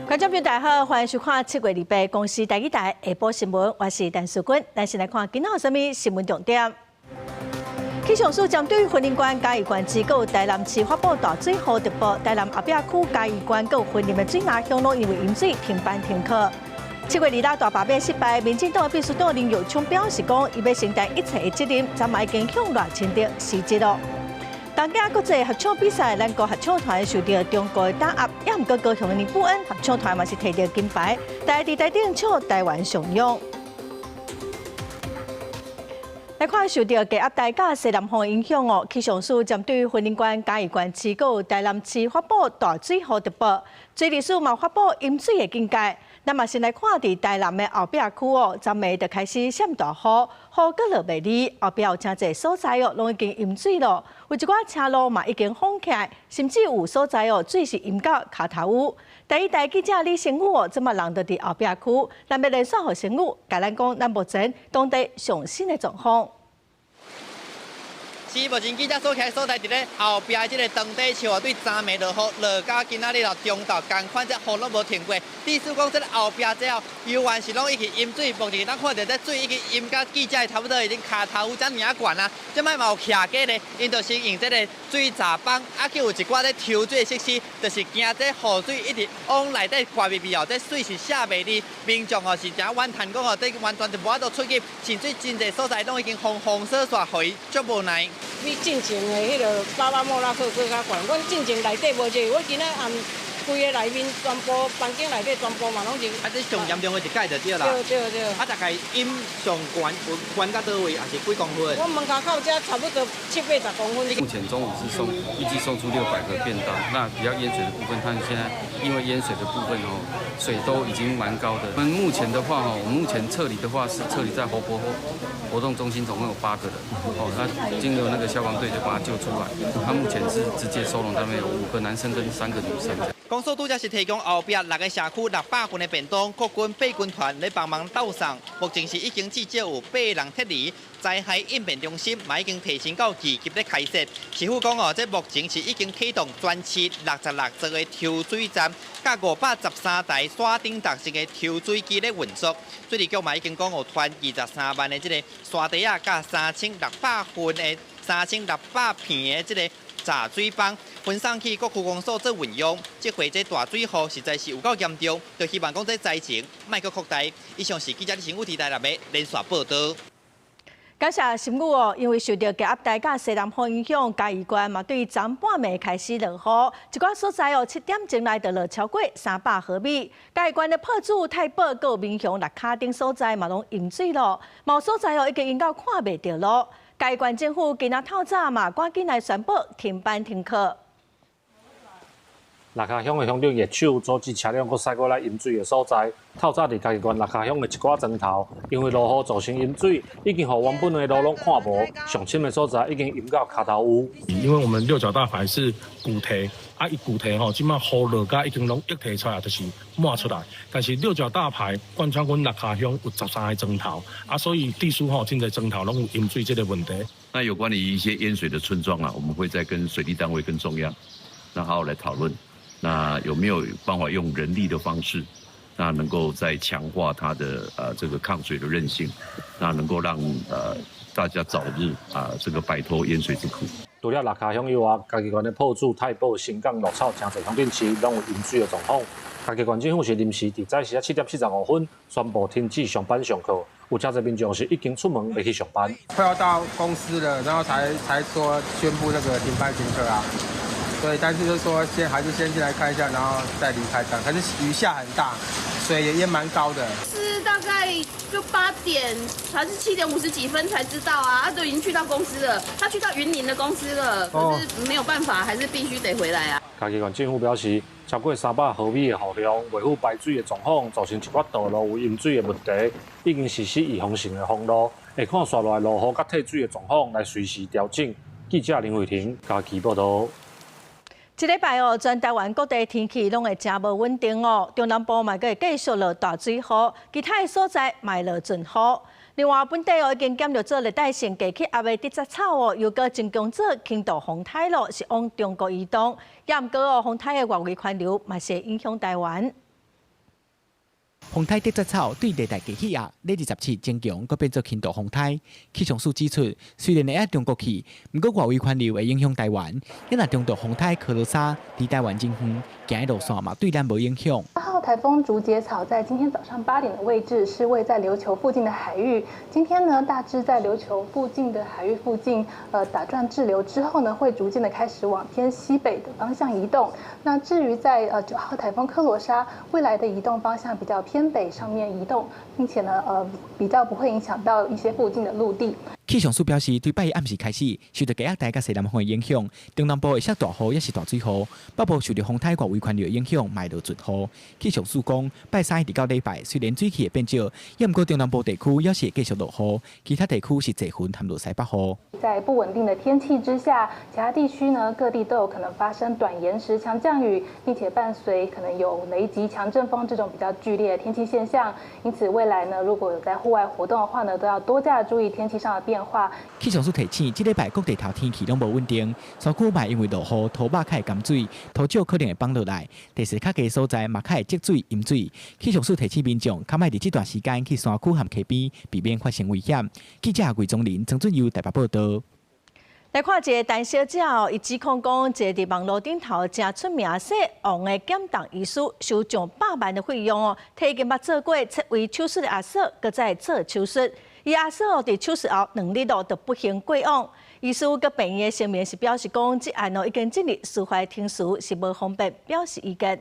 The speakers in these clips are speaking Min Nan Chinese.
觀眾朋友大家好，歡迎收看7月28公視台語台下晡新聞，我是陳淑君。咱先來看今仔有啥物新聞重點。氣象署針對雲林縣、嘉義縣市閣有台南市發布大水雨特報，台南後壁區、嘉義縣閣有雲林的水林鄉攏因為淹水停班停課。7月26大罷免失敗，民進黨的秘書長林右昌表示講，伊欲承擔一切的責任，昨嘛已經向賴清德辭職囉。東京國際合唱比賽，咱國合唱團受著中國的打壓，也毋過高雄的尼布恩合唱團嘛是提著金牌，大家佇台頂唱台灣頌詠。來看受著低壓帶佮西南風影響哦，氣象署針對雲林縣、嘉義縣市閣有台南市發布大水雨特報，水利署嘛發布淹水的警戒。咱嘛先來看佇台南的後壁區哦，昨暝就開始閃大雨，雨閣落袂離，後壁有誠濟所在哦，攏已經淹水囉。有一寡車路嘛已經封起來，甚至有所在哦，水是淹到跤頭趺。第一台記者李成宇哦，這馬人就佇後壁區，咱欲連線予成宇，共咱講咱目前當地上新的狀況。是目前記者所徛所在佇咧後壁這个長底樹啊，對昨暝落雨落到今仔日咯，中晝仝款這雨攏無停過。意思講這个後壁這哦，猶原是攏已經淹水，目前咱看著這水已經淹到記者的差不多已經跤頭趺遮爾仔懸啊。這擺嘛有徛家咧，𪜶就先用這个水閘泵，啊，閣有一寡咧抽水設施，就是驚這雨水一直往內底灌入去哦，這水是瀉袂離。民眾哦是誠怨嘆講哦，這完全就無法度出去，甚至真濟所在攏已經封封鎖煞，予伊足無奈。比進前的彼个巴巴莫拉克閣較懸。阮進前內底無這個，我今仔暗規个內面全部房間內底全部嘛攏是。啊，這上嚴重的一屆就對啦。對對對。啊，大概淹上懸有懸到佗位，抑是幾公分？阮門跤口遮差不多七八十公分。目前中午是送，預計送出600個便當。那比較淹水的部分，它現在因為淹水的部分哦，水都已經蠻高的。我們目前的話哦，我們目前撤離的話是撤離在活潑活動中心，總共有8個人。哦，那經由那個消防隊就把他救出來。他目前是直接收容，他們有5個男生跟3個女生。公所拄才是提供後壁六个社區600份的便當，國軍八軍團咧幫忙鬥送。目前是已經至少有八人撤離，災害應變中心嘛已經提升到二級咧開設。市府講哦，這目前是已經啟動全市66座的抽水站，佮513台山頂搭式的抽水機咧運作。水利局嘛已經講有傳23萬的這个沙袋仔，佮3600份的3600片的這个閘水泵分送去各區公所做運用。這回這大水雨實在是有夠嚴重，就希望講這災情莫閣擴大。以上是記者李新武佇台南的連線報導。感謝新宇哦，因為受著低壓帶佮西南風影響，嘉義縣嘛對昨半暝開始落雨，一寡所在哦7點鐘內就落超過300毫米。嘉義縣的朴子、太保、閣有民雄、六跤等所在嘛攏淹水囉，某所在哦已經淹到看袂著路。嘉義縣政府今仔透早嘛趕緊來宣布停班停課。六跤鄉的鄉長葉手組織車輛閣駛過來淹水的所在。透早佇嘉義縣六跤鄉的一寡莊頭，因為落雨造成淹水，已經予原本的路攏看無，上深的所在已經淹到跤頭趺。因為我們六角大排是古堤，啊，伊舊堤吼，這馬雨落甲已經攏溢堤出來，就是滿出來。但是六角大排貫穿阮六跤鄉有13個莊頭，啊，所以地區吼真濟莊頭攏有淹水這個問題。那有關於一些淹水的村莊啊，我們會再跟水利單位跟中央，那好好來討論。那有沒有辦法用人力的方式，那能夠再強化它的這個抗水的韌性，那能夠讓大家早日啊這個擺脫淹水之苦。除了六跤鄉以外，嘉義縣的朴子、太保、新港、鹿草、誠濟鄉鎮市攏有淹水的狀況。嘉義縣政府是臨時佇早時7點45分宣布停止上班上課，有誠濟民眾是已經出門欲去上班。快要到公司了，然後才說宣布那個停班停課啊。對，但是就是說先還是先進來看一下，然後再離開這樣。可是雨下很大，水也淹蠻高的。是大概就8點還是7點50幾分才知道啊？他都已經去到公司了，他去到雲林的公司了，可是沒有辦法，還是必須得回來啊。嘉義縣政府表示，超過300毫米的雨量，袂赴排水的狀況，造成一寡道路有淹水的問題，已經實施預防性的封路，會看紲落來落雨佮退水的狀況來隨時調整。記者林慧婷嘉義報導。這禮拜哦，全台灣各地天氣攏會誠無穩定哦。中南部嘛閣會繼續落大水雨，其他的所在嘛會落陣雨。另外，本地哦已經檢著做熱帶性低氣壓的直接草哦，又閣增強做輕度風颱囉，是往中國移動。也毋過哦，風颱的外圍環流嘛是會影響台灣。風颱竹節草對熱帶低氣壓，禮27增強，閣變做輕度風颱。氣象署指出，雖然會向中國去，毋過外圍環流會影響台灣。也若中度風颱科羅莎離台灣真遠，行的路線嘛對咱無影響。8號颱風竹節草在今天早上8點的位置是位在琉球附近的海域。今天呢，大致在琉球附近的海域附近，打轉滯留之後呢，會逐漸的開始往偏西北的方向移動。那至於在9號颱風科羅莎，未來的移動方向比較偏北上面移動，並且呢，比較不會影響到一些附近的陸地。氣象署表示，對拜一暗時開始，受到低壓帶佮西南風的影響，中南部會落大雨，抑是大水雨；北部受到風颱外圍環流的影響，嘛會落陣雨。氣象署講，拜三一直到禮拜，雖然水氣會變少，也毋過中南部地區猶是會繼續落雨，其他地區是濟雲和落西北雨。在不穩定的天氣之下，其他地區呢，各地都有可能發生短延時強降雨，並且伴隨可能有雷擊、強陣風這種比較劇烈的天氣現象。因此，未來呢，如果有在戶外活動的話呢，都要多加注意天氣上的變化。氣象署提醒，這禮拜各地頭天氣攏無穩定，山區嘛因為落雨，土肉較會含水，土石可能會崩落來，地勢較低所在嘛較會積水、淹水。氣象署提醒民眾，較莫佇這段時間去山區和溪邊，避免發生危險。記者魏宗林、曾俊佑台北報道。來看一个陳小姐哦，伊指控講，一个佇網路頂頭誠出名姓王的減重醫師收上百萬的費用哦，提前捌做過切胃手術的阿嫂，閣再做手術。伊阿嫂哦，佇手術後2日哦，就不幸過往。醫師佮病院的聲明是表示講，這案哦已經進入司法程序，是無方便表示意見。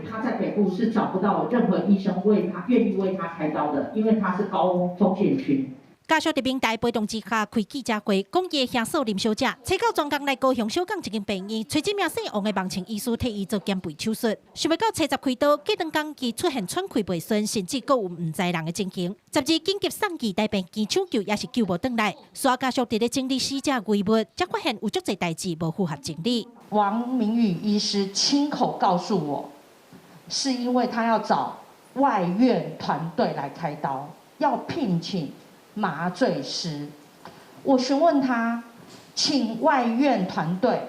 他在北部是找不到任何醫生為他願意為他開刀的，因為他是高風險群。家屬佇民代陪同之下開記者會，講伊的兄嫂林小姐，揣到專工來高雄小港一間病院，揣這名姓王的網情醫師替伊做減肥手術。想袂到初十開刀，隔兩工伊出現喘氣袂順，甚至閣有毋知人的情形。12緊急送去台病院搶救，也是救無轉來。所以家屬佇咧整理死者遺物，才發現有足濟代誌無符合情理。王明宇醫師親口告訴我，是因為他要找外院團隊來開刀，要聘請麻醉師。我詢問他，請外院團隊，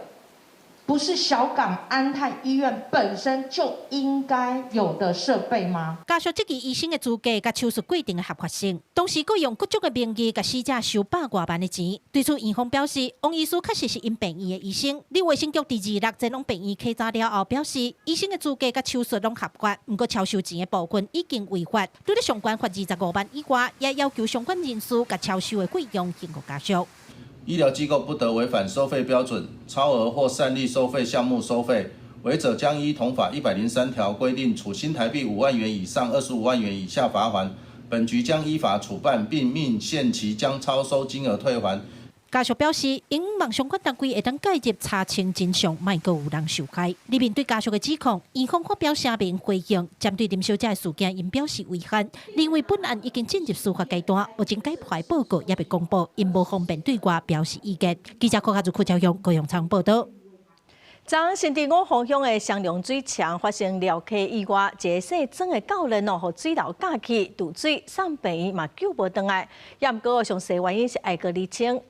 不是小港安泰醫院本身就應該有的設備嗎？家屬質疑醫生的資格佮手術過程的合法性，同時閣用各種的名義共死者收百外萬的錢。對此，院方表示，王醫師確實是𪜶病院的醫生。佇衛生局佇26前往病院稽查了後，表示醫生的資格佮手術攏合法，毋過超收錢的部分已經違法。除了相關罰25萬以外，也要求相關人士共超收的費用還予家屬。醫療機構不得違反收費標準、超額或擅立收費項目收費，違者將依同法103條規定，處新台幣5萬元以上25萬元以下罰鍰。本局將依法處辦，並命限期將超收金額退還。家屬表示，𪜶望相關單位會當介入查清真相，莫閣有人受害。裡面對家屬的指控，院方發表聲明回應，針對林小姐的事件，𪜶表示遺憾，認為本案已經進入司法階段，目前解剖報告猶未公布，𪜶無方便對外表示意見。記者郭家祖、柯昭勇、高雄採訪報道。昨新竹五峰鄉的雙龍水牆發生寮溪意外，一个姓曾的教練哦，予水流迺去，渡水送病院嘛救無轉來，也毋過詳細原因是愛閣釐清。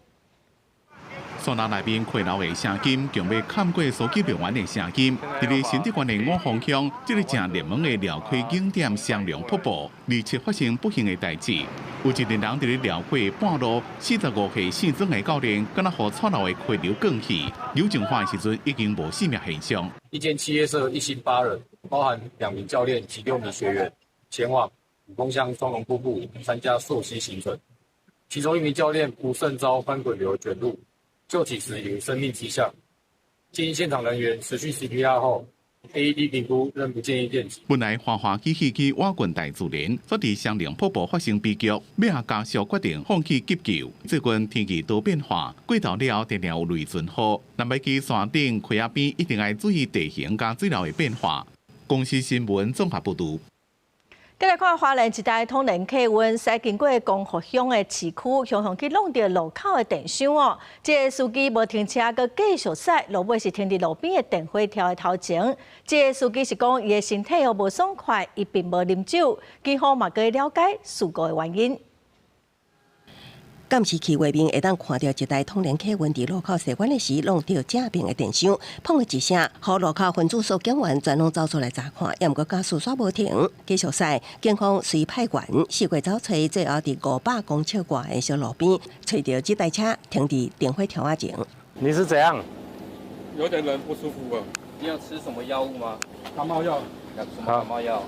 山林內面溪流的聲音，強欲冚過搜救人員的聲音。佇咧新竹縣的五峰鄉，這个誠熱門的寮溪景點雙龍瀑布，27發生不幸的代誌。有一個人佇咧寮溪半路，45歲姓曾的教練，敢若予湠流的溪流捲去，扭上岸的時陣已經無生命現象。一間企業社一行八人，包含2名教練及6名學員，前往五峰鄉雙龍瀑布參加溯溪行程。其中一名教練不慎遭翻滾流捲入。救起時有生命跡象，經現場人員持續 CPR 後，AED 評估仍不建議電擊。本來歡歡喜喜去倚近大自然，卻佇雙龍瀑布發生悲劇，尾仔家屬決定放棄急救。最近天氣多變化，過晝了後定定有雷陣雨，若欲去山頂溪仔邊，一定愛注意地形佮水流的變化。公視新聞綜合報導。再來看花蓮一台統聯客運駛經過光復鄉的市區，雄雄去挵著路口的電箱哦。這个司機無停車，閣繼續駛，落尾是停佇路邊的電火柱的頭前。這个司機是講，伊的身體哦無爽快，伊並無啉酒，警方嘛閣咧了解事故的原因。監視器畫面會當看著一台統聯客運佇路口踅彎的時，挵著正面的電箱，砰的一聲，予路口分駐所警員全攏走出來查看，猶毋過駕駛煞無停，繼續駛。警方隨派員四處走揣，最後佇500公尺外的小路邊，揣著這台車停佇燈火柱仔前。你是怎樣？有點人不舒服啊。你有吃什麼藥物嗎？感冒藥。什麼感冒藥？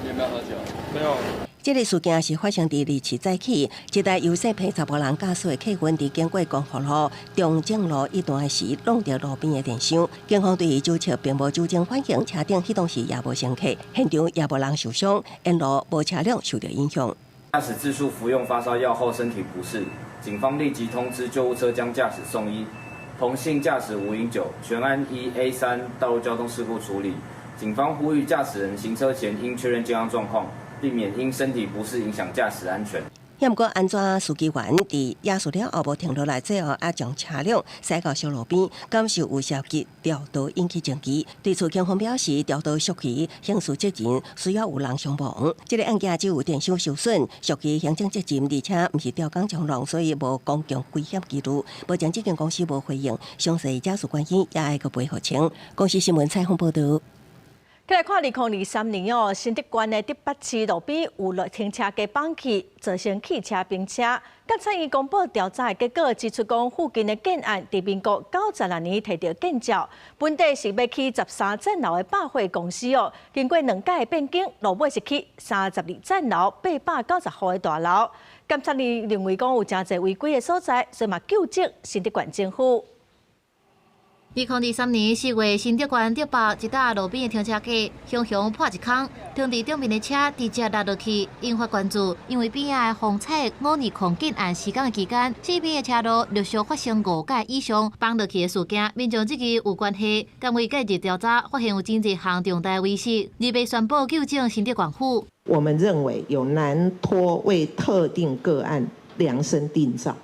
你有沒有喝酒？沒有。這个事件是發生佇27早起，一台由細批查埔人駕駛的客運佇經過光復路、中正路一段時，挵著路邊的電箱。警方對伊酒測並無酒精反應，車頂彼當時也無乘客，現場也無人受傷，沿路無車輛受著影響。駕駛自述服用發燒藥後身體不適，警方立即通知救護車將駕駛送醫。彭姓駕駛無飲酒，全案依 A3道路交通事故處理。警方呼籲駕駛人行車前應確認健康狀況，避免因身體不適影響駕駛安全。猶毋過按怎司機員佇亞事了後無停落來，最後猶將車輛駛到小路邊，敢是有涉及調度引起爭議。對此，警方表示，調度屬於刑事責任，需要有人傷亡。這个案件只有電箱受損，屬於行政責任，而且毋是吊鋼衝撞，所以無公共危險記錄。目前這間公司無回應，詳細肇事原因也愛閣賠予清。公視新聞採訪報導。來看2023年哦，新竹縣的竹北市路邊有落停車格崩去，造成汽車冰車。監察院公布調查的結果，指出講附近的建案佇民國96年提著建照，本底是欲起13層樓的百貨公司哦。經過兩屆的變更，落尾是起32層樓890戶的大樓。監察院認為講有誠濟違規的所在，所以嘛究責新竹縣政府。2023年4月，新竹縣竹北一搭路邊的停車格，雄雄破一空，停佇頂面的車直接落落去，引發關注。因為邊仔的風采520建案施工的期間，四邊的車路陸續發生五架以上崩落去的事件，民眾質疑有關係。監委介入調查，發現有真濟項重大違失，二被宣布糾正新竹縣府。我們認為有難脫為特定個案量身訂造。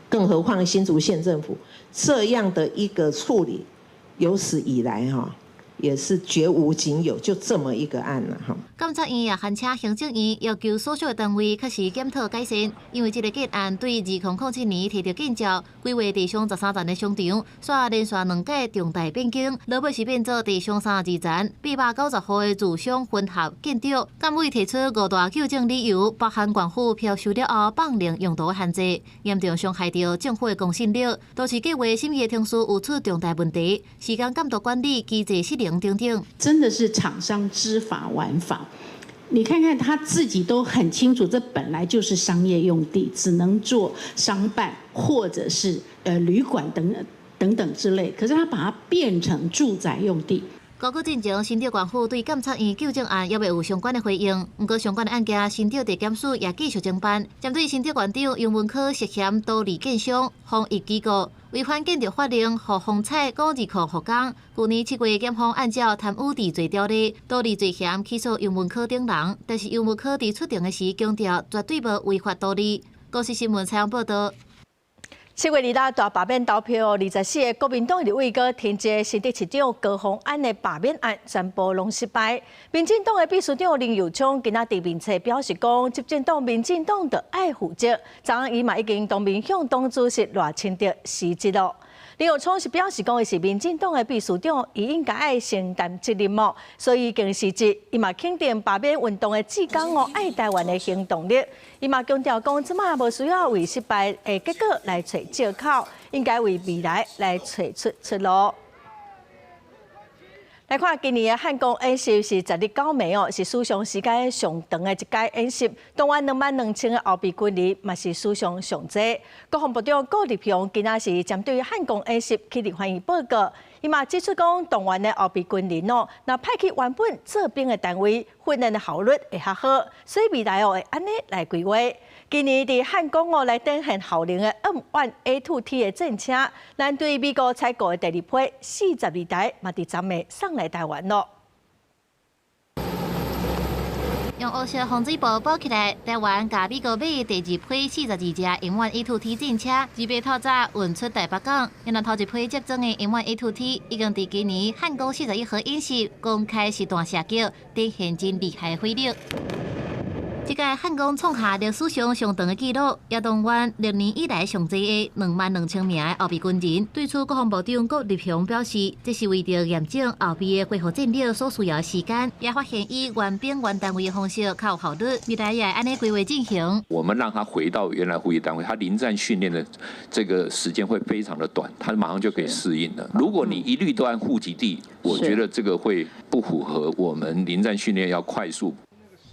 更何況新竹縣政府這樣的一個處理，有史以來哈也是絕無僅有，就這麼一個案了哈。監察院也函請行政院要求所屬的單位確實檢討改善，因為這个建案對2007年提著建照，規劃地上13層的商場，煞連續兩屆重大變更，落尾是變做地上32層890戶的住商混合建築。監委提出五大糾正理由，包含縣府票收了後放任用途的限制，嚴重傷害著政府的公信力。都市計劃審議的程序有出重大問題，時間監督管理機制失靈等等。真的是廠商知法玩法。你看看他自己都很清楚，這本來就是商業用地，只能做商辦或者是旅館等等等之類。可是他把它變成住宅用地。高過進前，新竹縣府對監察院糾正案猶未有相關的回應。毋過相關的案件，新竹地檢署也繼續偵辦。針對新竹縣長游文科涉嫌圖利建商、防疫機構違反建築法令，予風采520復工。舊年7月，檢方按照貪污治罪條例、圖利罪嫌起訴游文科等人，但是游文科佇出庭的時強調絕對無違法圖利。公視新聞採訪報導。7月2日大罷免投票，24個國民黨立委閣停一新竹市長高虹安的罷免案，全部攏失敗。民進黨的秘書長林右昌今仔佇面冊表示講，執政黨民進黨著愛負責。昨昏伊嘛已經當面向黨主席賴清德辭職囉。林右昌是表示講，伊是民進黨的秘書長，伊應該愛承擔責任哦，所以已經辭職。伊嘛肯定罷免運動的志工哦，愛台灣的行動力。伊嘛強調講，這馬無需要為失敗的結果來揣藉口，應該為未來來揣出出路。來看今年的漢光演習是十日九暝哦，是史上時間上長的一屆演習。動員22,000個後備軍人，嘛是史上上濟。國防部長顧立雄今仔是針對漢光演習去立法院報告，伊嘛指出講，動員的後備軍人哦，若派去原本做兵的單位，訓練的效率會較好，所以未來哦會按呢來規劃。今年佇漢光哦來展現效能的 M1A2T 的戰車，咱對美國採購的第二批42台，嘛佇昨暝送來台灣囉。用烏色防水布包起來，台灣共美國買的第二批42架 M1A2T 戰車，二八透早運出台北港。原來頭一批接裝的 M1A2T 已經佇今年漢光41號演習公開實彈射擊，展現真厲害的火力。這屆漢光創下歷史上上長的紀錄，也動員歷年以來上濟的22,000名的後備軍人。對此，國防部長郭立雄表示，這是為著驗證後備的恢復戰力所需要的時間，也發現以原兵原單位的方式較有效率，未來也會按呢規劃進行。我們讓他回到原來服役單位，他臨戰訓練的這個時間會非常的短，他馬上就可以適應了。如果你一律都按戶籍地，我覺得這個會不符合我們臨戰訓練要快速。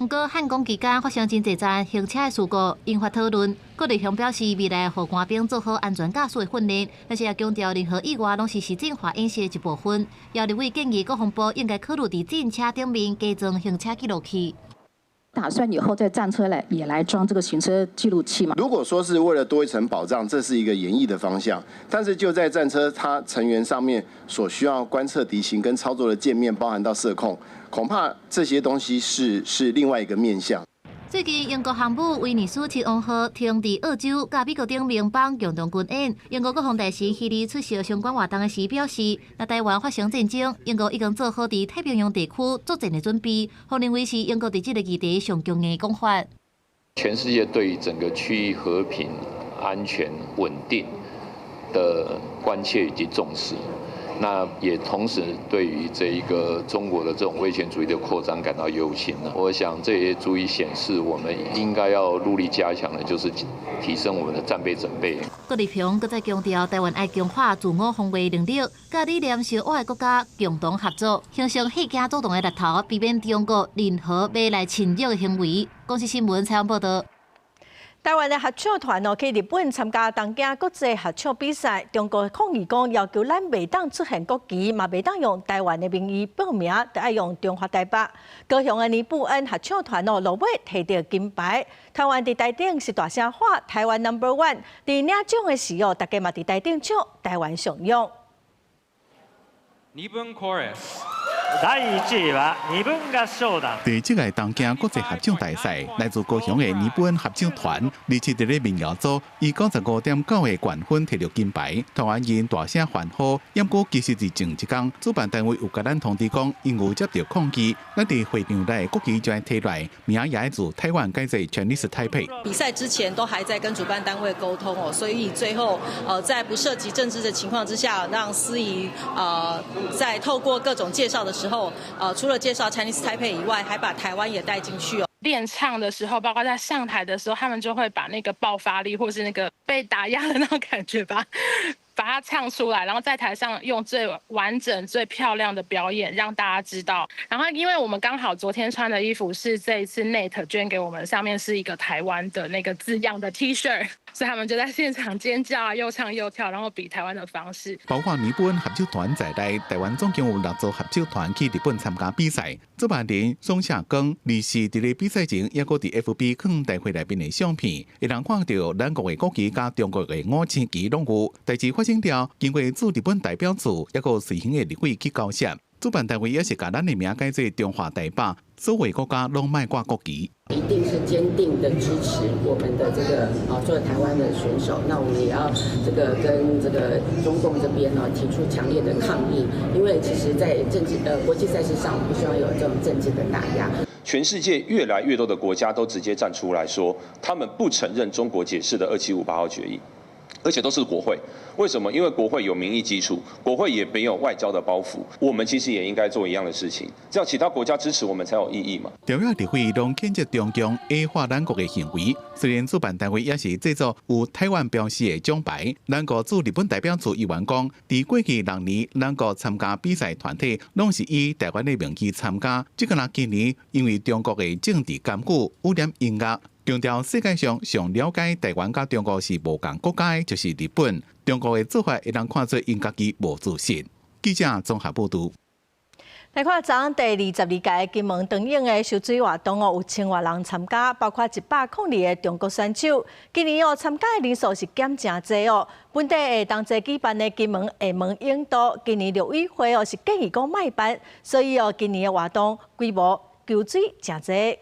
毋過漢光期間發生真濟站行車的事故，引發討論。郭立雄表示，未來予官兵做好安全駕駛的訓練，但是也強調任何意外攏是實戰化演習的一部分。也立委建議國防部應該考慮佇戰車頂面加裝行車記錄器。打算以後在戰車來也來裝這個行車記錄器嘛？如果說是為了多一層保障，這是一個研議的方向。但是就在戰車它成員上面所需要觀測敵情跟操作的界面，包含到射控，恐怕這些東西是另外一個面向。最近，英國航母威尼斯親王號停佇澳洲，佮美國等盟邦共同軍演。英國國防大臣希利出席相關活動的時表示，若台灣發生戰爭，英國已經做好佇太平洋地區作戰的準備，予認為是英國佇這個議題上強硬的講法。全世界對於整個區域和平、安全、穩定的關切以及重視，那也同時對於這一個中國的這種威權主義的擴張感到憂心。我想這也足以顯示，我們應該要努力加強的，就是提升我們的戰備準備。郭立雄閣再強調，台灣愛強化自我防衛能力，佮理念相倚的國家共同合作，形成嚇驚主動的獵頭，避免中國任何欲來侵略的行為。公視新聞採訪報導。台灣的合唱團哦去日本參加東京國際合唱比賽，中國抗議講要求咱袂當出現國旗，嘛袂當用台灣的名義報名，著愛用中華台北。高雄的尼布恩合唱團哦，落尾提著金牌。台灣佇台頂是大聲喊台灣 Number One，佇領獎的時候，大家嘛佇台頂唱台灣上勇。尼布恩 Chorus。第一は二分合唱団。佇這個東京國際合唱大賽，來自高雄的尼布恩合唱團，二七佇咧民謠組以95.9個冠分提著金牌，台灣人大聲歡呼。毋過其實佇前一工，主辦單位有共咱通知講，𪜶有接著抗議，咱佇會場內國旗就愛提來，名也愛自台灣改做 Chinese Taipei。比賽之前都還在跟主辦單位溝通哦，所以最後在不涉及政治的情況之下，讓司儀在透過各種介紹的時候，除了介紹 Chinese Taipei 以外，還把台灣也帶進去哦。練唱的時候，包括在上台的時候，他們就會把那個爆發力，或是那個被打壓的那種感覺吧，把它唱出來，然後在台上用最完整、最漂亮的表演讓大家知道。然後，因為我們剛好昨天穿的衣服是這一次 NET 捐給我們，上面是一個台灣的那個字樣的 T-shirt，所以他們就在現場尖叫啊，又唱又跳，然後比台灣的方式。包括尼布恩合唱團在內，台灣總共有六組合唱團去日本參加比賽。主辦人宋夏剛，二是佇咧比賽前，猶閣佇 FB 放大會內面的相片，會當看著咱國的國旗佮中國的五星旗攏有。代誌發生了，經過駐日本代表處，猶閣隨行的立委去交涉。主辦單位也是共咱的名改做中華台北，所有國家攏莫掛國旗。一定是堅定的支持我們的這個啊，作為台灣的選手，那我們也要這個跟這個中共這邊呢提出強烈的抗議，因為其實，在政治國際賽事上，我們不希望有這種政治的打壓。全世界越來越多的國家都直接站出來說，他們不承認中國解釋的2758號決議。而且都是國會，為什麼？因為國會有民意基礎，國會也沒有外交的包袱。我們其實也應該做一樣的事情，這樣其他國家支持我們才有意義嘛。朝野立委攏譴責中共矮化咱國的行為，雖然主辦單位也是製作有台灣標識的獎牌，咱國駐日本代表處議員講，佇過去六年，咱國參加比賽團體攏是以台灣的名義參加，這個若今年因為中國的政治干預，污染音樂。強調世界上上了解台灣佮中國是無仝國家的，就是日本。中國的做法會當看做𪜶家己無自信。記者綜合報導。來看昨昏第22屆金門長湧的泅水活動哦，有千外人參加，包括102個中國選手。今年哦參加的人數是減誠濟哦。本地會同齊舉辦的金門廈門泳渡，今年陸委會哦是建議講莫辦，所以哦今年的活動規模縮水誠濟。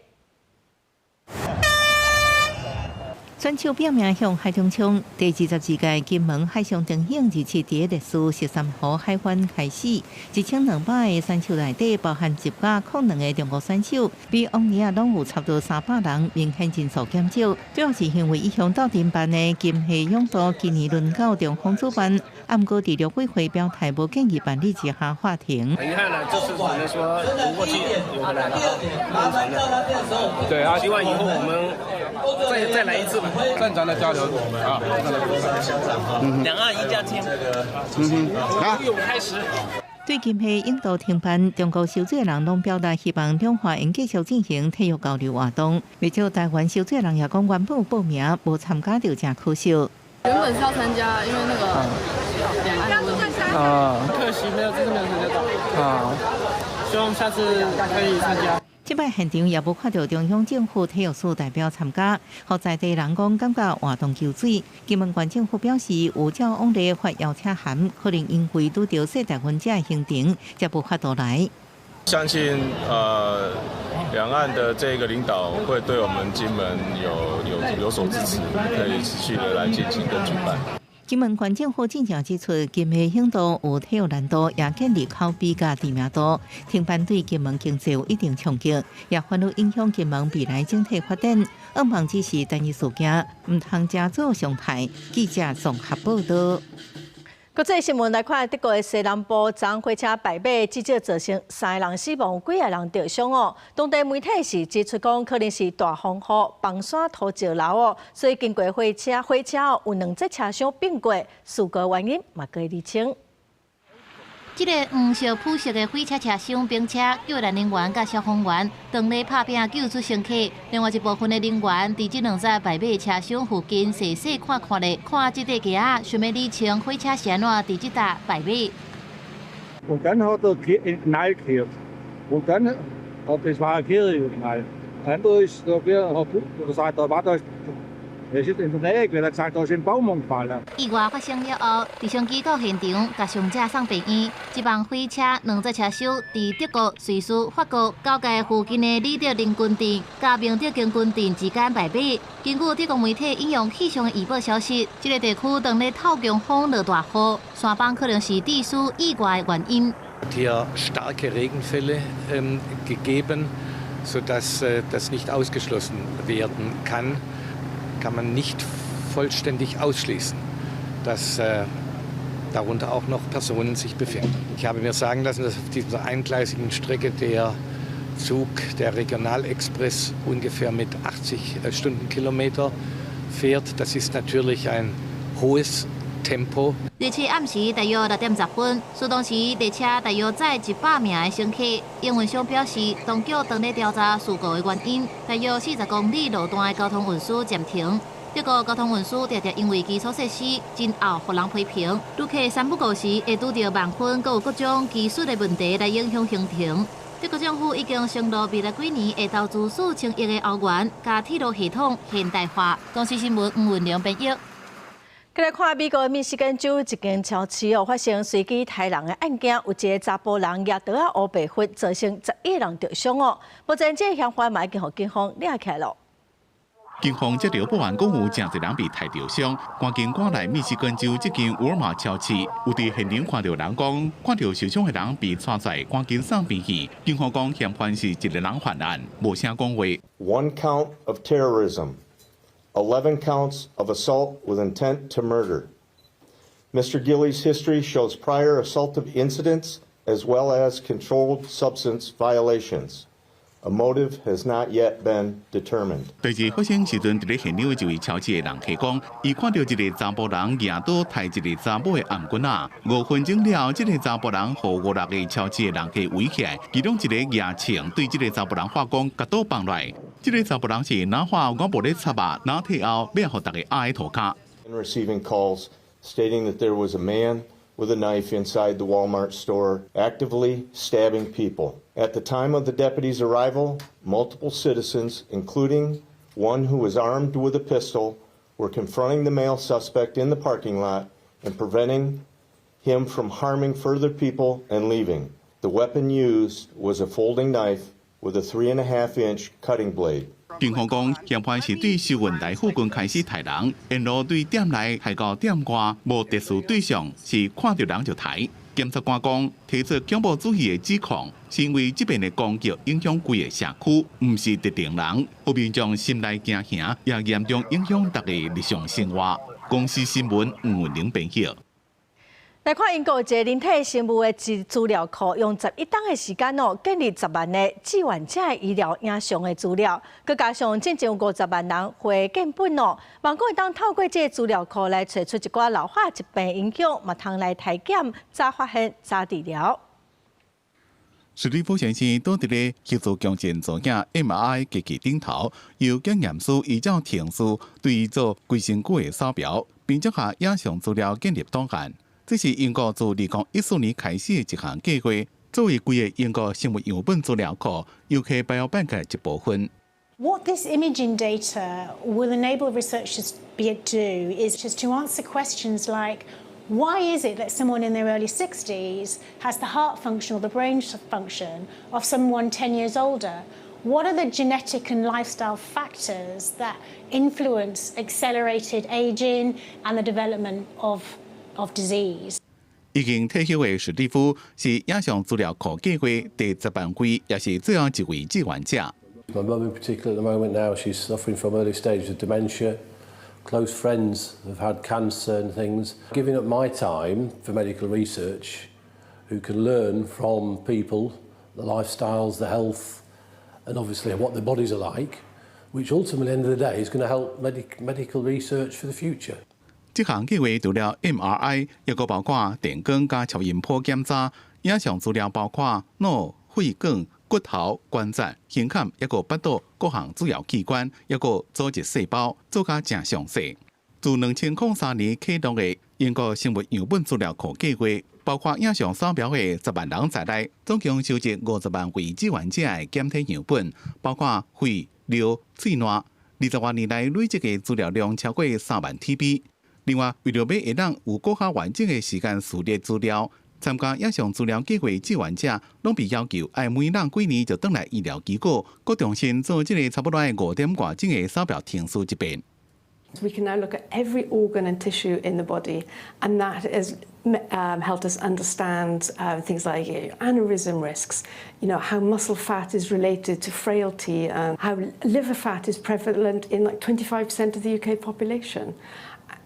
選手報名向海中衝，第22屆金門海上電影27佇麗士十三號海灣開始，1200個選手內底包含102個中國選手，比往年啊攏有差不多300人，明顯人數減少。主要是因為一向鬥陣辦的金溪泳渡今年輪到中方主辦，毋過佇陸委會表態無建議辦理之下喊停。很遺憾呢，這次只能說不過去有回來了，對啊，希望以後我們再來一次吧。正常的交流啊，兩岸一家親。嗯哼，游泳開始。對金溪泳渡停辦，中國泅水的人攏表達希望兩岸會繼續進行體育交流活動。不少台灣泅水的人也講，原本有報名無參加就誠可惜。原本是要參加，因為那個兩岸的問題。啊，可惜沒有，這次沒有參加到。啊，希望下次可以參加。這擺現場也無看著中央政府體育署代表參加，予在地人講感覺活動搝水。金門縣政府表示，有照往例發邀請函，可能因為拄著世大運這个行程，才無法度來。相信兩岸的這個領導會對我們金門有所支持，可以持續的來進行跟舉辦。金門縣政府進前指出，金溪泳渡有體育難度，也建立口碑佮知名度，停辦對金門經濟有一定衝擊，也反而影響金門未來整體發展。向望只是單一事件，毋通成做常態。記者綜合報導。國際新聞來看，德國的西南部昨火車敗馬，至少造成三个人死亡，幾个人著傷哦。當地媒體是指出講，可能是大風雨、崩山土石流哦，所以經過火車哦有兩節車廂併過，事故原因嘛閣未釐清。這个黃色普色的火車車廂並車，救援人員佮消防員當咧拍拼救出乘客。另外一部分的人員佇這兩節敗馬車廂附近細細看看咧，看這塊橋仔，想欲理清火車是按怎佇這搭敗馬。 Und dann hat er einen Knall gehört. Und dann, das war ein Kirche-Knall. Dann ist da, da war da, es ist in der Nähe gewesen, er hat gesagt, da ist ein Baum umgefallen. 意外發生了後，直升機到現場，共傷者送病院。這班火車兩節車廂佇德國、瑞士、法國交界附近的里德林郡鎮、佮明德根郡鎮之間敗馬。根據德國媒體引用氣象的預報消息，這个地區當咧透強風落大雨，山崩可能是致使意外的原因。 Hier starke Regenfälle gegeben, sodass das nicht ausgeschlossen werden kann, kann man nicht vollständig ausschließen, dass darunter auch noch Personen sich befinden. Ich habe mir sagen lassen, dass auf dieser eingleisigen Strecke der Zug, der Regionalexpress, ungefähr mit 80 Stundenkilometer fährt. Das ist natürlich ein hohes Tempo. 27暗時大約6點10分，事當時列車大約載100名的乘客。營運商表示，當局當咧調查事故的原因，大約40公里路段的交通運輸暫停。德國交通運輸常常因為基礎設施真漚，予人批評。旅客三不五時會拄著慢分，閣有各種技術的問題來影響行程。德國政府已經承諾未來幾年會投資4000億的歐元，共鐵路系統現代化。公視新聞吳文良編譯。過來看美國密西根州一間超市哦，發生隨機刣人的案件，有一个查埔人舉刀仔烏白拂，造成11人著傷哦。目前這个嫌犯嘛已經予警方掠起來囉。警方接著報案，講有誠濟人被刣著傷，趕緊趕來密西根州這間沃爾瑪超市，有佇現場看著人講，看著受傷的人被帶在趕緊送病院。警方講嫌犯是一个人犯案，無啥講話。 One count of terrorism. 11 counts of assault with intent to murder. Mr. Gillies' history shows prior assaultive incidents as well as controlled substance violations. A motive has not yet been determined. 第二發生時陣，佇咧現場的一位超市的人客講，伊看著一个查埔人舉刀刣一个查某的頷頸仔。5分鐘了後，這个查埔人予五六个超市的人客圍起來，其中一個舉槍對這个查埔人喊講，共刀放落來。這个查埔人是若喊我無咧插啊，若退後欲予逐家壓佇塗跤。 Receiving calls stating that there was a man with a knife inside the Walmart store actively stabbing people. At the time of the deputy's arrival, multiple citizens, including one who was armed with a pistol, were confronting the male suspect in the parking lot and preventing him from harming further people and leaving. The weapon used was a folding knife with a 3.5-inch cutting blade. 警方講，嫌犯是對秀雲台附近開始刣人，沿路對店內刣到店外，無特殊對象，是看著人就刣。檢察官講，提出恐怖主義的指控，是因為這遍的攻擊影響規个社區，毋是特定人，予民眾心內驚嚇，也嚴重影響大家日常生活。公視新聞吳文玲編譯。來看英國一个人體生物的資資料庫，用11冬的時間哦，建立10萬个志願者的醫療影像的資料，閣加上進前有50萬人回建本哦，望講會當透過這个資料庫來揣出一寡老化疾病影響，嘛通來篩檢、早發現、早治療。史蒂夫先生倒佇咧協助強健組件 MRI 機器頂頭，由檢驗師依照程序對伊做規身軀的掃描，並將下影像資料建立檔案。這是英國自2014年開始的一項計劃，作為規個英國生物樣本資料庫，UK Biobank 的一部分。 What this imaging data will enable researchers to do is just to answer questions like, why is it that someone in their early 60s has the heart function or the brain function of someone 10 years older? What are the genetic and lifestyle factors that influence accelerated aging and the development of disease? 已經退休的史蒂夫是影像資料庫計劃第10萬位，也是最後一位志願者。 My mum in particular at the moment now, she's suffering from early stages of dementia. Close friends have had cancer and things. Giving up my time for medical research, who can learn from people, the lifestyles, the health, and obviously what their bodies are like, which ultimately, at the end of the day, is going to help medical research for the future. 這項計劃除了 MRI，抑閣包括電光佮超音波檢查，影像資料包括腦、血管、骨頭、關節、胸坎，抑閣腹肚各項主要器官，抑閣組織細胞，做甲誠詳細。自2003年啟動的英國生物樣本資料庫計劃，包括影像掃描的10萬人在內，總共收集50萬位志願者的檢體樣本，包括血、尿、喙瀾。20多年來累積的資料量超過3萬 TB。另外，為著欲會當有閣較完整的時間序列資料，參加影像資料計劃志願者，攏被要求愛每隔幾年就轉來醫療機構，閣重新做這个差不多愛5點外鐘的掃描程序一遍。 We can now look at every organ and tissue in the body, and that has helped us understand things like aneurysm risks, how muscle fat is related to frailty, and how liver fat is prevalent in like 25% of the UK population.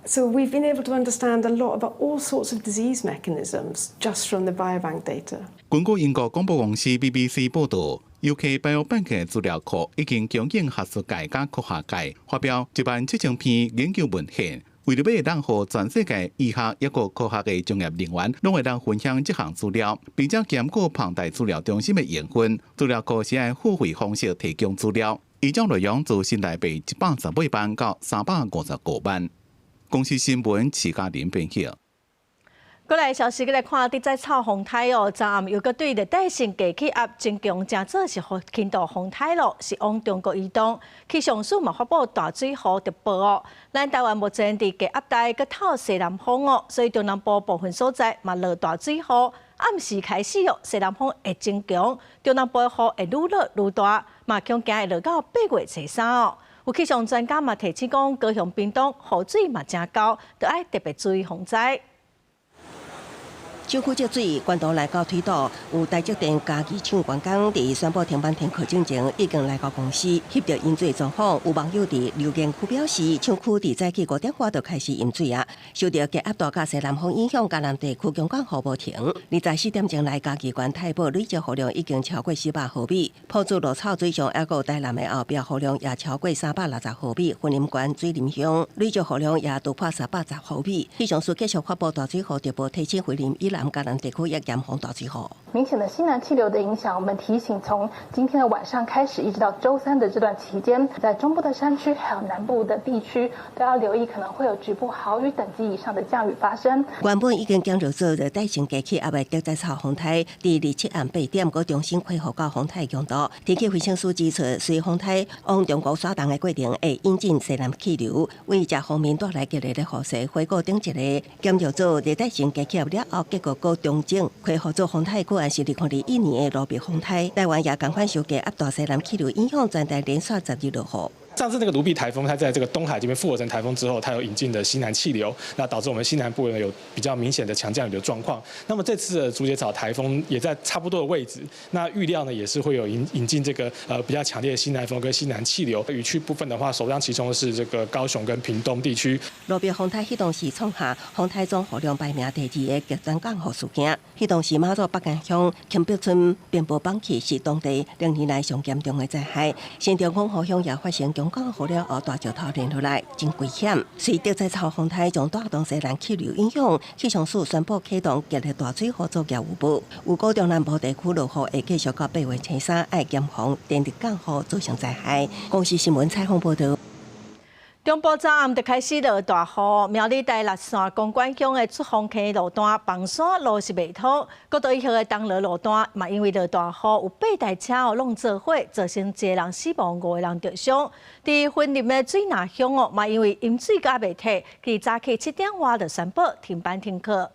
So we've been able to understand a lot about all sorts of disease mechanisms just from the biobank data. 根據英國廣播公司 BBC 報導，UK Biobank 的資料庫已經供應學術界佮科學界發表1.7萬篇研究文獻，為著欲會當予全世界醫學抑閣科學的專業人員，攏會當分享這項資料，並且兼顧龐大資料中心的營運。資料庫是按付費方式提供資料，依照內容自新台幣118萬到355萬。公視新聞徐嘉玲編譯。過來消息，來看，佇在臭風颱哦，昨暗又閣對熱帶性低氣壓增強，成做是輕度風颱咯，是往中國移動。氣象署嘛發布大水雨特報哦。咱台灣目前佇低壓帶閣透西南風哦，所以中南部部分所在嘛落大水雨。暗時開始哦，西南風會增強，中南部的雨會愈落愈大，嘛恐驚會落到8月初三哦。有氣象專家嘛提醒講，高雄、屏東雨水嘛誠厚，著愛特別注意防災。廠區積水，關渡來到推倒，有台積電嘉義廠員工佇宣布停班停課進前，已經來到公司翕著淹水狀況。有網友佇留言區表示，廠區佇早起5點外就開始淹水啊！受著低壓帶佮西南風影響，嘉南地區強降雨無停。24點鐘內，嘉義縣太保累積雨量已經超過400毫米，朴子鹿草水上抑閣台南的後壁雨量也超過360毫米，雲林縣水林鄉累積雨量也突破310毫米。氣象署繼續發布大水雨特報，提醒雲林以南、嘉南地區也嚴防大水雨。明顯的西南氣流的影響，我們提醒從今天的晚上開始，一直到週三的這段期間，在中部的山區還有南部的地區都要留意，可能會有局部豪雨等級以上的降雨發生。原本已經減弱做熱帶性低氣壓的熱帶臭風颱，佇27暗8點，閣重新恢復到風颱強度。天氣分析師指出，隨風颱往中國徙動的過程，會引進西南氣流，為這方面帶來激烈的雨勢。回顧頂一个減弱做熱帶性低氣壓了後，結果國閣重整恢復做風颱，閣按是2021年的盧碧風颱。台灣也仝款受低壓大西南氣流影響，全台連續10日落雨。上次那個盧碧颱風，它在這個東海這邊復活成颱風之後，它有引進的西南氣流，那導致我們西南部呢有比較明顯的強降雨的狀況。那麼這次的竹節草颱風也在差不多的位置，那預料呢也是會有引進這個比較強烈的西南風跟西南氣流。雨區部分的話，首當其衝是這個高雄跟屏東地區。盧碧風颱彼當時創下風颱總雨量排名第二的極端降雨事件。彼當時馬祖北竿鄉墾北村邊坡崩去，是當地2年來上嚴重的災害。新竹五湖鄉也發生強降雨了後，大石頭連落來，真危險。隨著這次風颱將帶動西南氣流影響，氣象署宣布啟動強烈大水雨作業預報。預估中南部地區落雨會繼續到8月初3，愛嚴防連日降雨造成災害。公視新聞採訪報導。中部昨暗就開始落大雨，苗栗大力縣公館鄉的出風坑路段崩山路是袂通，國道1號的東螺路段嘛，因為落大雨，有八台車哦攏做伙，造成一個人死亡，五個人著傷。佇雲林的水湳鄉哦，嘛因為淹水閣未退，佇早起7點外就宣布停班停課。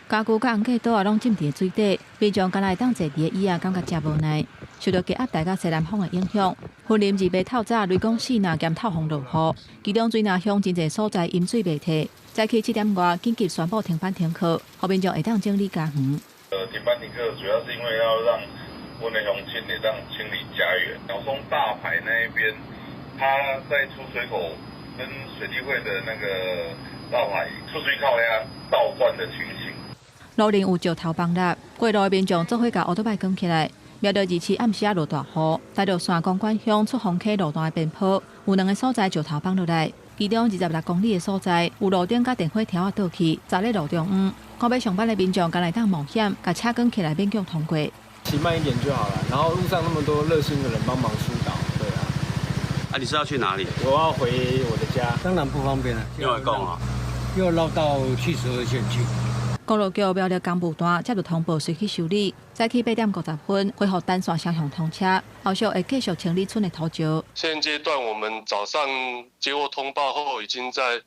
家具佮紅架桌仔攏浸佇水底，民眾敢若會當坐佇个椅仔，感覺誠無奈。受著低壓帶佮西南風的影響，雲林2八透早雷公四若兼透風落雨，其中水湳鄉真濟所在淹水袂退，早起7點外緊急宣布停班停課，予民眾會當整理家園。停班停課主要是因為要讓阮的鄉親會當清理家園。鳥松大排那一邊，它在出水口跟水利會的那個大排出水口遐倒灌的情形。路頂有石頭崩落，過路的民眾做伙共烏托邦扛起來。苗栗27暗時仔落大雨，大陸縣公館鄉出風溪路段的邊坡有兩个所在石頭崩落來，其中26公里的所在有路燈佮電火柱仔倒去，砸咧路中央。看欲上班的民眾敢若會當冒險，共車扛起來勉強通過。騎慢一點就好了，然後路上那麼多熱心的人幫忙疏導，對啊。啊，你是要去哪裡？我要回我的家。當然不方便了。又來講啊？又繞到72線去。公路局苗栗工務段接到通報，隨去修理。早起8點50分恢復單線雙向通車，後續會繼續清理村的土石。現階段我們早上接獲通報後，已經在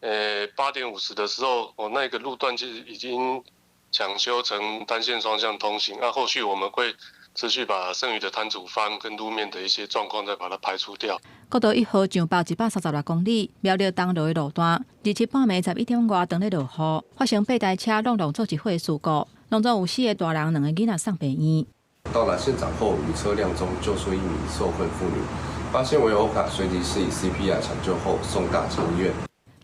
8點50的時候，哦，那個路段其實已經搶修成單線雙向通行。那後續我們會持續把剩餘的攤阻方跟路面的一些狀況再把它排除掉。國道1號上北136公里，苗栗東螺的路段，27半暝11點外當咧落雨，發生八台車攏攏做一伙事故，當中有四个大人、兩個囡仔送病院。到達現場後，於車輛中救出一名受困婦女，發現為歐卡，隨即施以 CPR 搶救後送大成醫院。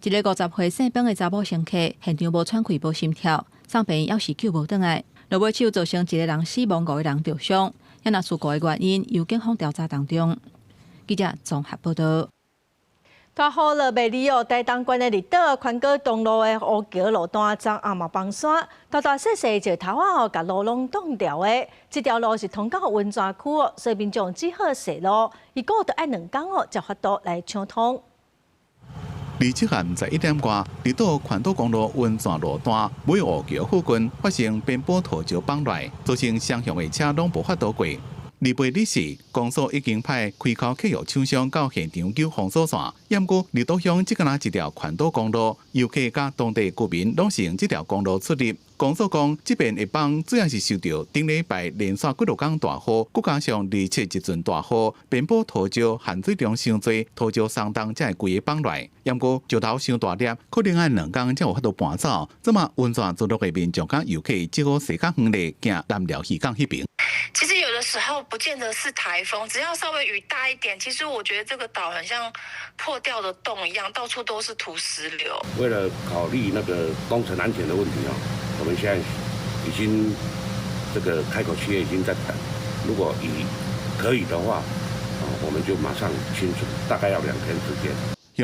一个50歲姓彭的查某乘客，現場無喘氣、無心跳，送病院猶是救無轉來，落尾手造成一个人死亡，五个人著傷。抑若事故的原因由警方調查當中。記者綜合報導。大雨落袂離哦，台東縣的綠島環島東路的烏橋路段，昨暗嘛崩山，大大細細石頭仔哦，共路攏擋牢的。這條路是通到溫泉區哦，所以民眾只好踅路，預估著愛兩工哦，才有法度來暢通。27暗11點外，綠島環島公路溫泉路段尾烏橋附近發生邊坡土石崩落，造成雙向的車攏無法度過。28日時，公所已經派開口客藥廠商到現場救封鎖線。毋過綠島鄉這敢若一條環島公路，遊客佮當地居民攏是用這條公路出入。公所講，這邊的崩主要是受著頂禮拜連續幾落工大雨，閣加上27一陣大雨，邊坡土石含水量傷濟，土石鬆動才會規个崩落。毋過石頭傷大粒，可能愛兩工才有法度搬走。這馬溫泉村落的民眾佮遊客只好踅較遠咧，行南寮漁港彼邊。其實有的時候不見得是颱風，只要稍微雨大一點，其實我覺得這個島很像破掉的洞一樣，到處都是土石流。為了考慮那個工程安全的問題哦，我們現在已經這個開口企業已經在等，如果以可以的話，我們就馬上清除，大概要2天時間。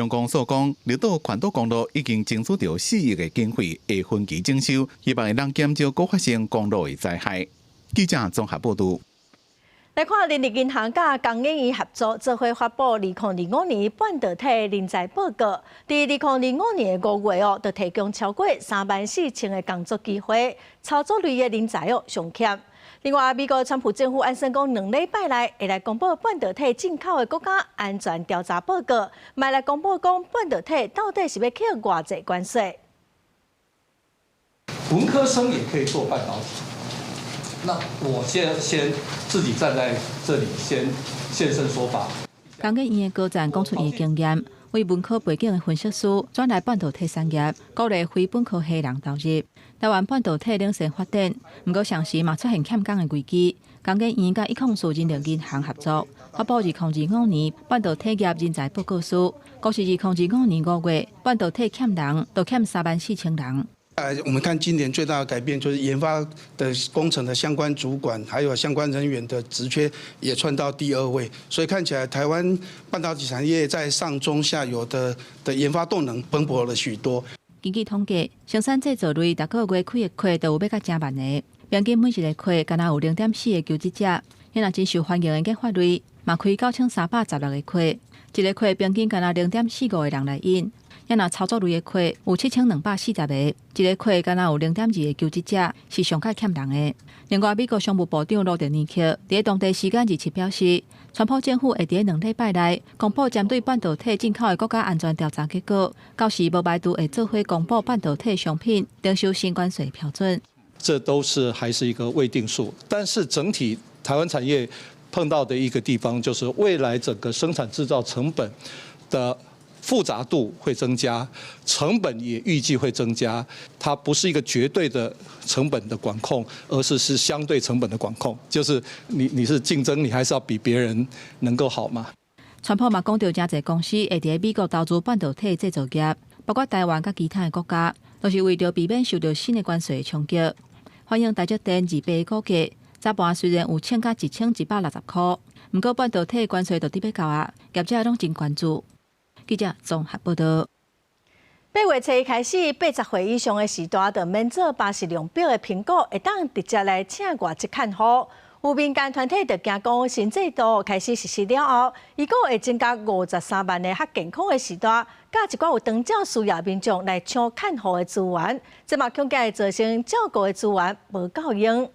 鄉公所講，綠島環島公路已經爭取著4億的經費，會分期整修，希望會當減少閣發生公路的災害。記者綜合報導。來看人力銀行佮工研院合作，做伙發布2025年半導體人才報告。佇2025年的5月哦，就提供超過3萬4千个工作機會，操作類的人才哦上欠。另外，美國川普政府按算講2禮拜內會來公布半導體進口的國家安全調查報告，嘛來公布講半導體到底是欲扣偌濟關稅。文科生也可以做半導體。那我先自己站在這裡，先現身說法。工研院的高層講出伊的經驗，為文科背景的分析師轉來半導體產業，鼓勵非本科系人投入。台灣半導體領先發展，毋過同時嘛出現欠工的危機。工研院佮伊控訴人力銀行合作，發布2025年半導體業人才報告書，估計2025年5月半導體欠人，都欠34,000人。我們看今年最大的改變就是研發的工程的相關主管，還有相關人員的職缺也竄到第二位，所以看起來台灣半導體產業在上中下游的研發動能蓬勃了許多。根據統計，生產製造類逐個月開的缺都有欲到誠萬个，平均每一个缺敢若有0.4個求職者。遐若真受歡迎的研發類，嘛開9316個缺，一个缺平均敢若0.45個人來應。遐若操作類的缺有7240個，一个缺敢若有0.2個求職者，是上較欠人的。另外，美國商務部長魯特尼克佇當地時間27表示，川普政府會佇2禮拜內公布針對半導體進口的國家安全調查結果，到時無排除會做伙公布半導體商品徵收新關稅標準。這都是還是一個未定數，但是整體台灣產業碰到的一個地方，就是未來整個生產製造成本的複雜度會增加，成本也預計會增加。它不是一個絕對的成本的管控，而是相對成本的管控。就是你是競爭，你還是要比別人能夠好嘛。川普嘛講著，誠濟公司會佇美國投資半導體製造業，包括台灣佮其他的國家，都是為著避免受著新的關稅衝擊。反映台積電28股價，早盤雖然有衝到1160塊，毋過半導體關稅就佇欲到啊，業者攏真關注。記者綜合報導。8月初一開始，80歲以上的序大就免做巴氏量表的評估，會當直接來請外籍看護。有民間團體就驚講，新制度開始實施了後，預估會增加53萬个較健康的序大，佮一寡有長照需要民眾來搶看護的資源，這嘛恐驚會造成照顧的資源無夠用。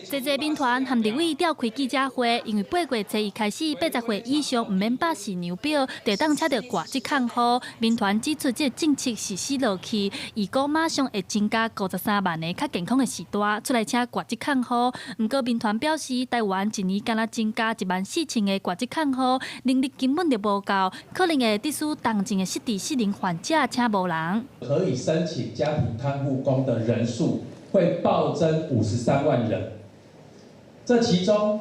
濟濟民團和立委召開記者會，因為8月初一開始，80歲以上毋免巴氏量表，就當請著外籍看護。民團指出，這個政策實施落去，預估馬上會增加53萬个較健康的序大出來請外籍看護。毋過民團表示，台灣一年敢若增加1萬4千个外籍看護，能力根本就無夠，可能會致使重症的失智失能患者請無人。可以申請家庭看護工的人數會暴增53萬人，這其中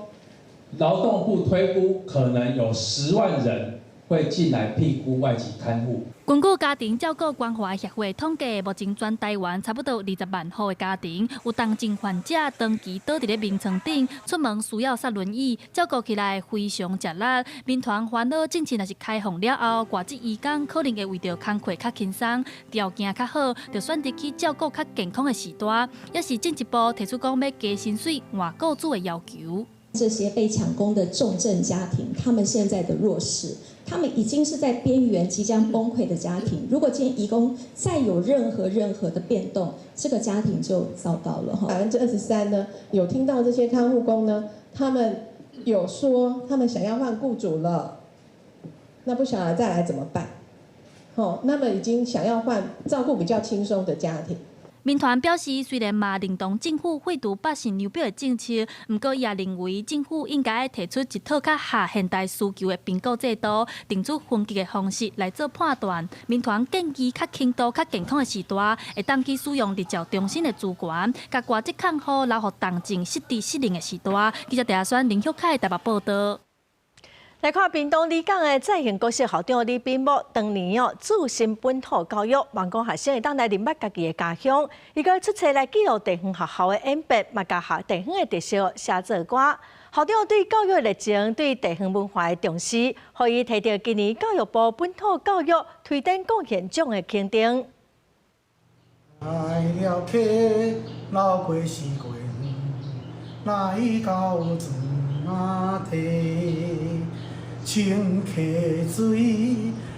勞動部推估可能有10萬人會進來聘僱外籍看護。根據家庭照顧關懷協會統計，目前全台灣差不多20萬戶的家庭有重症患者長期倒佇咧眠床頂，出門需要煞輪椅，照顧起來非常吃力。民團煩惱政策若是開放了後，外籍移工可能會為著工課較輕鬆、條件較好，就選擇去照顧較健康的序大，也是進一步提出講欲加薪水換雇主的要求。這些被搶工的重症家庭，他們現在的弱勢，他們已經是在邊緣即將崩潰的家庭。如果今天移工再有任何的變動，這個家庭就糟糕了哈。23%呢，有聽到這些看護工呢，他們有說他們想要換雇主了，那不曉得再來怎麼辦？好，那麼已經想要換照顧比較輕鬆的家庭。民團表示，雖然嘛認同政府廢除巴氏量表的政策，毋過伊也認為政府應該提出一套較合現代需求的評估制度，定出分級的方式來做判斷。民團建議較輕度、較健康的序大，會當去使用日照中心的資源，共外籍看護留予重症失智失能的序大。記者鄭選林旭凱台北報導。來看屏東里港的再興國小校長李炳木，當年哦注心本土教育，望講學生會當來認捌家己的家鄉。伊閣出冊來記錄地方學校的演變，嘛共學地方的特色寫做歌。校長對教育熱情，對地方文化的重視，予伊提著今年教育部本土教育推展貢獻獎的肯定。來了溪，流過四月來到泉仔底。清溪水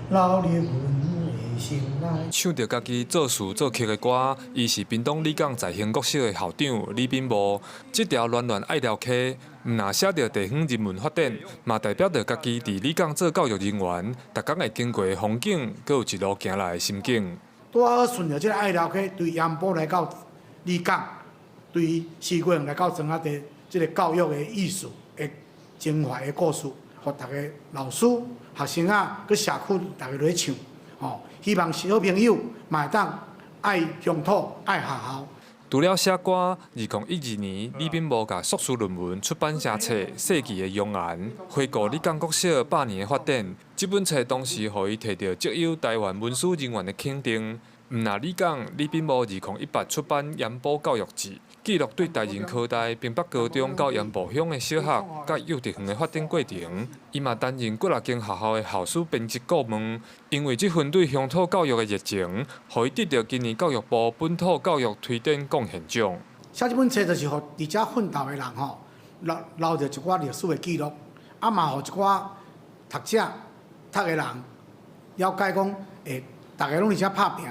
流入阮的心內。唱著家己作詞作曲的歌，伊是屏東里港在興國小的校長李炳模。這條暖暖愛寮溪，毋但寫著地方人文發展，嘛代表著家己佇里港做教育人員，逐工會經過的風景，閣有一路行來的心境。帶拄好順著這个隘寮溪，對鹽埔來到里港，對西瓜園來到庄仔地，這个教育的意思的情懷的故事，予逐个老師、學生仔、佮社區逐个來唱，吼，希望小朋友嘛會當愛鄉土、愛學校。除了寫歌，2012年，李秉模共碩士論文出版成冊《世紀的容顏》，回顧里港國小100年的發展。這本冊當時予伊提著績優臺灣文史人員的肯定。毋但里港，李秉模2018出版《鹽埔教育誌》，記錄對台仁科大、屏北高中到鹽埔鄉的小學、佮幼稚園的發展過程。伊嘛擔任幾若間學校的校史編輯顧問。因為這份對鄉土教育的熱情，予伊得著今年教育部本土教育推展貢獻獎。寫這本冊就是予佇遮奮鬥的人吼，留留著一寡歷史的記錄，啊嘛予一寡讀者、讀的人了解講，會逐个攏佇遮拍拚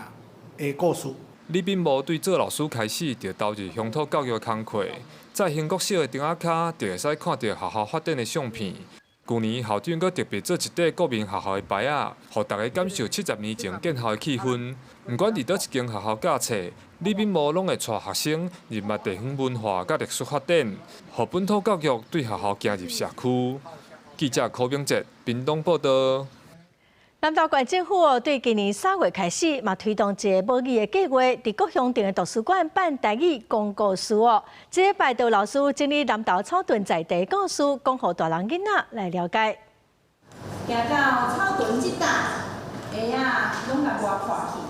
的故事。李秉模對做老師開始就投入鄉土教育的工課，在興國小的燈仔跤就會使看著學校發展的相片。舊年校長閣特別做一塊國民學校的牌仔，予逐家感受70年前建校的氣氛。毋管佇佗一間學校教冊，李秉模攏會帶學生認捌地方文化佮歷史發展，予本土教育對學校行入社區。記者柯炳哲，屏東報導。南投縣政府哦，對今年3月開始嘛推動一个母語的計劃，佇各鄉鎮的圖書館辦台語講故事哦。這禮拜就老師整理南投草屯在地故事，講予大人囡仔來了解。行到草屯這搭，鞋仔攏共磨破去。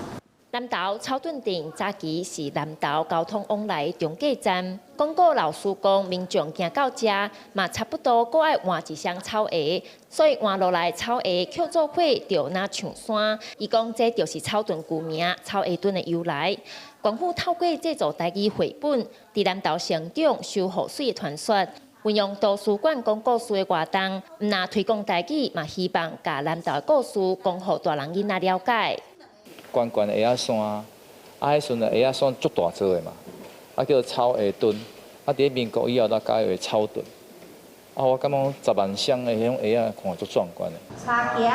南投草屯鎮早期是南投交通往來中繼站。講古老師講，民眾行到遮嘛，差不多閣愛換一雙草鞋，所以換落來草鞋抾做伙就若像山。伊講這就是草屯舊名草鞋墩的由來。縣府透過製作台語繪本，佇南投成長修雨水的傳說，運用圖書館講故事的活動，毋但推廣台語，嘛希望共南投的故事講予大人囡仔了解。懸懸鞋仔山，啊，彼時陣鞋仔山足大座的嘛，啊叫做草鞋墩，啊佇咧民國以後才改為草屯。啊，我感覺10萬雙的彼種鞋仔看足壯觀的。茶行。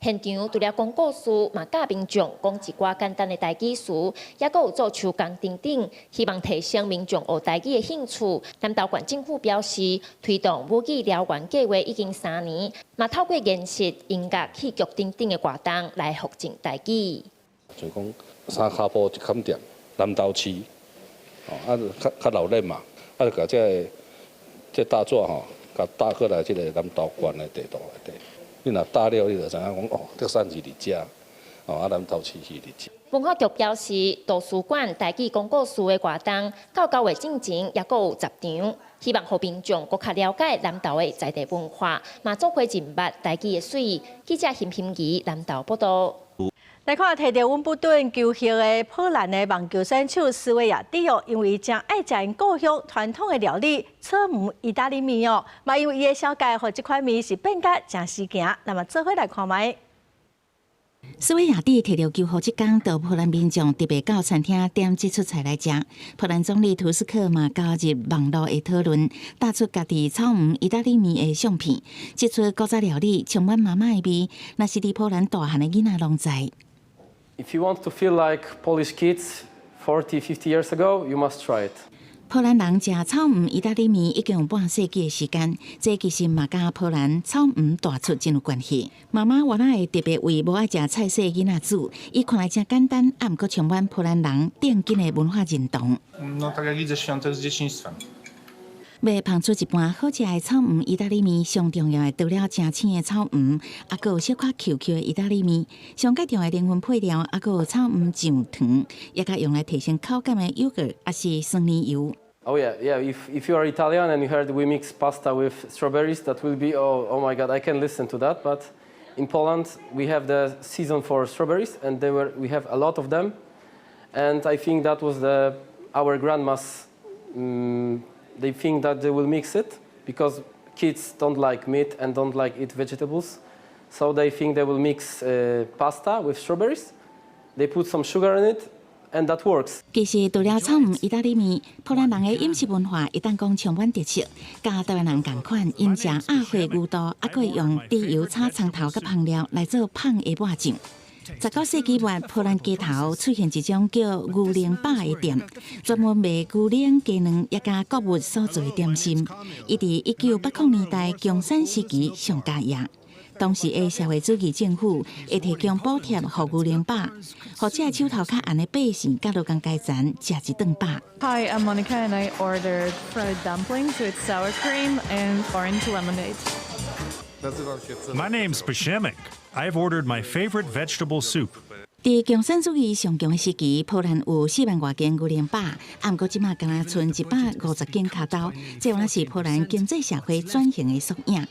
現場除了講故事，嘛教民眾講一寡簡單的台語詞，抑閣有做手工等等，希望提升民眾學台語的興趣。南投縣政府表示，推動母語燎原計劃已經3年，嘛透過研習、音樂、戲劇等等的活動來復振台語。就講三跤步一崁店，南投市，哦，啊較較鬧熱嘛，啊就共這个這大紙吼，共搭過來這个南投縣的地圖內底。你若搭了，你就知影講哦，德山市佇遮，哦，啊南投市是佇遮。文化局表示，圖書館台語講故事的活動，到9月進前抑閣有10場，希望予民眾閣較了解南投的在地文化，嘛做伙認捌台語的媠。記者邢欣儀南投報導。來看提著溫布頓球後的波蘭的網球選手斯維亞蒂哦，因為真愛食𪜶故鄉傳統的料理草莓意大利麵哦，嘛因為伊的紹介，予這款麵是變甲誠時行。那麼做伙來看覓。斯維亞蒂提著球後這工，到波蘭民眾特別到餐廳點這出菜來食。波蘭總理圖斯克嘛加入網路的討論，貼出家己草莓意大利麵的相片。這出古早料理充滿媽媽的味，若是佇波蘭大漢的囡仔攏知。 If you want to feel like Polish kids 40, 50 years ago, you must try it. 波蘭人食草莓意大利麵已經有半世紀的時間，這其實嘛佮波蘭草莓大出真有關係。媽媽原來會特別為無愛食菜色的囡仔煮，伊看來誠簡單，啊毋過充滿波蘭人頂緊的文化認同。 No tak jak widzę świątek z dzieciństwem. 欲烹出一盤好食的草莓意大利麵，上重要的除了誠鮮的草莓，抑閣有小可 Q Q 的意大利麵。上蓋重要的靈魂配料，抑閣有草莓醬糖，也佮用來提升口感的優格，抑是酸奶油。 Oh yeah. If you are Italian and you heard we mix pasta with strawberries, that will be oh my God, I can listen to that. But in Poland we have the season for strawberries, and we have a lot of them. And I think that was the our grandmas. They think that they will mix it because kids don't like meat and don't like eat vegetables. So they think they will mix pasta with strawberries. They put some sugar in it and that works. 其實除了草莓意大利麵，波蘭人的飲食文化會當講充滿特色，佮台灣人仝款，𪜶食鴨血牛肚，抑閣會用豬油炒蔥頭佮香料來做麭的抹醬。19世紀末，波蘭街頭出現一種叫牛奶飽的店，專門賣牛奶、雞卵抑佮穀物所做的點心。伊佇1980年代共產時期上加熱。當時的社會主義政府會提供補貼予牛奶飽，予這手頭較絚的百姓佮勞工階層食一頓飽。 Hi, I'm Monica and I ordered fried dumplings with sour cream and orange lemonade. My name's Przemek. I've ordered my favorite vegetable soup. 佇共產主義上強的時期，波蘭有4萬外間牛奶飽，啊，毋過這馬干焦賰150間跤頭，這原來是波蘭經濟社會轉型的縮影。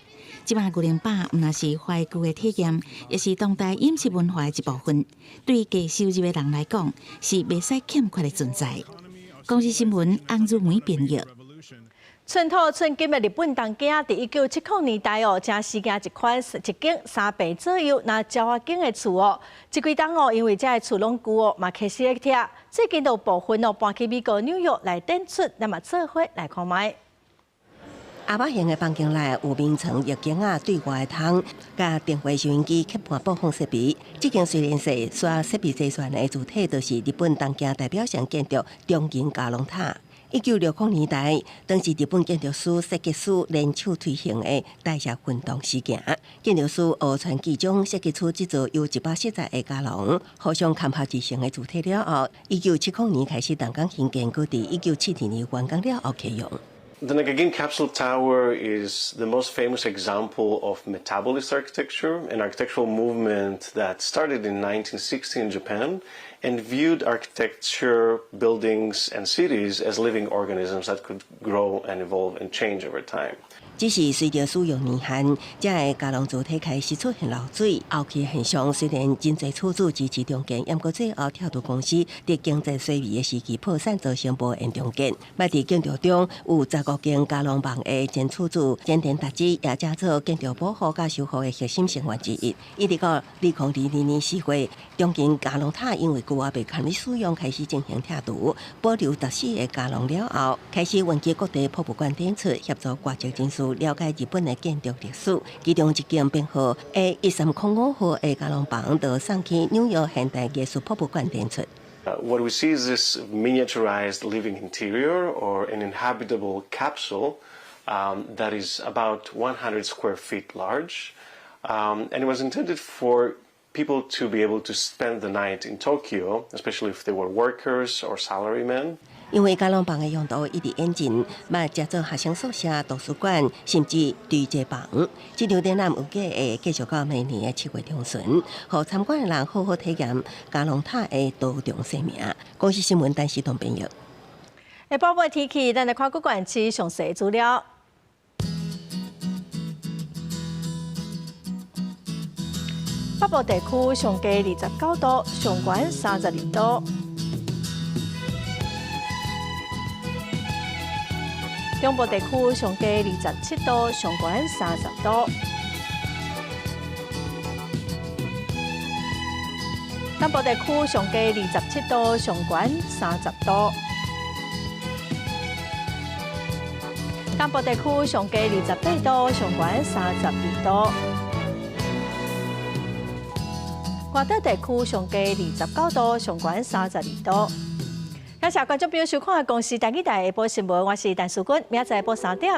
這馬牛奶飽毋但是懷舊的體驗，也是當代飲食文化的一部分。對低收入的人來講，是袂使欠缺的存在。公視新聞翁如梅編譯。寸土寸金的日本東京，佇1970年代哦，正時興一款一間3坪左右、若鳥仔間的厝哦。這幾冬哦，因為這个厝攏舊哦，嘛開始咧拆。最近就有部分哦搬去美國紐約來展出，咱嘛做伙來看覓。鴨仔型的房間內有眠床、浴間仔對外窗，佮電話收音機、吸盤播放設備。這間雖然細，煞設備齊全的主體，就是日本東京代表性建築中銀伽龍塔。1960年代，當時日本建築師設計師聯手推行的大社運動事件，建築師烏川紀章設計出這座由140個伽龍互相嵌合而成的主體了後，1970年開始動工興建，閣佇1972年完工了後啟用。 The Nakagin Capsule Tower is the most famous example of metabolist architecture, an architectural movement that started in 1960 in Japan and viewed architecture, buildings, and cities as living organisms that could grow and evolve and change over time. 只是隨著使用年限，這个伽龍柱體開始出現漏水、凹去現象。雖然真濟厝主支持重建，毋過最後拆除公司佇經濟衰微的時期破產，造成無緣重建。捌佇建築中有15間伽龍房的前厝主前田達子，也成做建築保護佮修復的核心成員之一。一直到2022年4月，中銀伽龍塔因為舊啊袂堪咧使用，開始進行拆除，保留14個伽龍了後，開始運去各地博物館展出，協助外籍人士了解日本的建築歷史。其中一間編號 A 1305號的伽龍房，就送去紐約現代藝術博物館展出。 What we see is this miniaturized living interior or an inhabitable capsule that is about 100 square feet large. And it was intended for people to be able to spend the night in Tokyo, especially if they were workers or salarymen. 因為伽龍房的用途一直演進，嘛成做學生宿舍、圖書館，甚至堆積房。這場展覽預計會繼續到明年的7月中旬，予參觀的人好好體驗伽龍塔的多重生命。公視新聞陳時東編譯。下晡晡天氣，咱來看各縣市詳細資料。北部地區上低29度，上懸32度。中部地區上低27度，上懸30度。南部地區上低27度，上懸30度。東部地區上低28度，上懸32度。外島地區上低29度，上懸32度。感謝觀眾朋友收看《公視台語台》下晡新聞，我是陳淑君，明仔載下晡3點，